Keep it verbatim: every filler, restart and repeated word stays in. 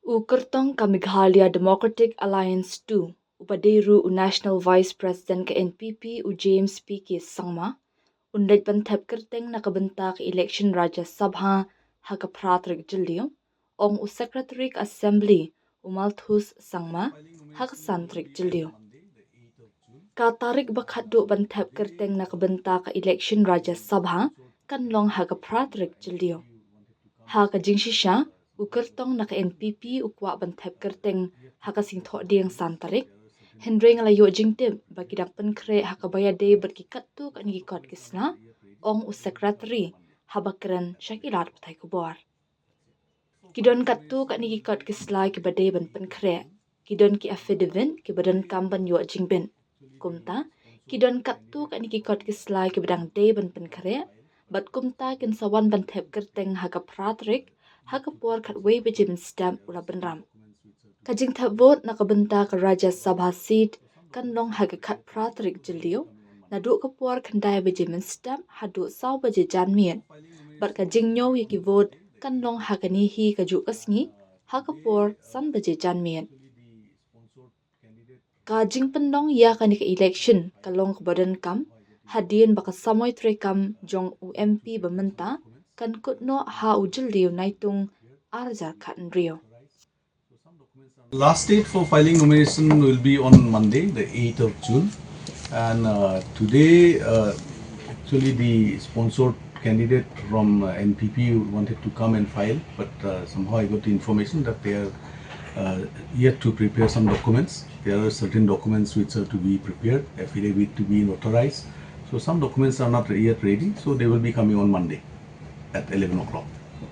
U kyrtong ka Meghalaya Democratic Alliance two, uba dei ruh u National Vice President ka N P P, u James P K Sangma, un leit ban thep kyrteng na ka bynta ka election Rajya Sabha ha ka phra tarik Jylliew, ong u Secretary ka Assembly, u Malthus Sangma, ha ka san tarik Jylliew. Ka tarik ba khatduh ban thep kyrteng na ka bynta ka election Rajya Sabha kan long ha ka phra tarik Jylliew. Ha ka jingshisha, u kyrtong na ka N P P u kwah ban thep kyrteng ha ka Sngi Thohdieng san tarik. Hynrei nga la ïoh jingtip ba ki dang pynkhreh ha kaba ïadei bad ki katto katne ki kot ki sla, ong u Secretary haba kren sha ki lad pathai khubor. Ki don katto katne ki kot ki sla kiba dei ban pynkhreh. Ki don ki affidavit kiba donkam ban ïoh jingbit. Kumta, ki don katto katne ki kot ki sla kiba dang dei ban pynkhreh, bad kumta kin sa wan ban thep kyrteng ha ka phra tarik, ha ka por khatwei baje mynstep u la bynrap. Ka jingthep vote na ka bynta ka Rajya Sabha seat kan long ha ka khatphra tarik Jylliew, naduh ka por khyndai baje mynstep haduh saw baje janmiet. Bad ka jingñiew ïa ki vote kan long ha kane hi kajuh ka sngi, ha ka por san baje janmiet. Ka jingpynlong ïa kane ka election ka long kaba donkam, hadien ba ka samoi treikam jong u M P ba mynta kan kut noh ha u Jylliew Naitung arhajar khathynriew. Last date for filing nomination will be on Monday, the eighth of June. And uh, today, uh, actually, the sponsored candidate from uh, N P P wanted to come and file, but uh, somehow I got the information that they are uh, yet to prepare some documents. There are certain documents which are to be prepared, affidavit to be notarized. So some documents are not yet ready, so they will be coming on Monday at eleven o'clock.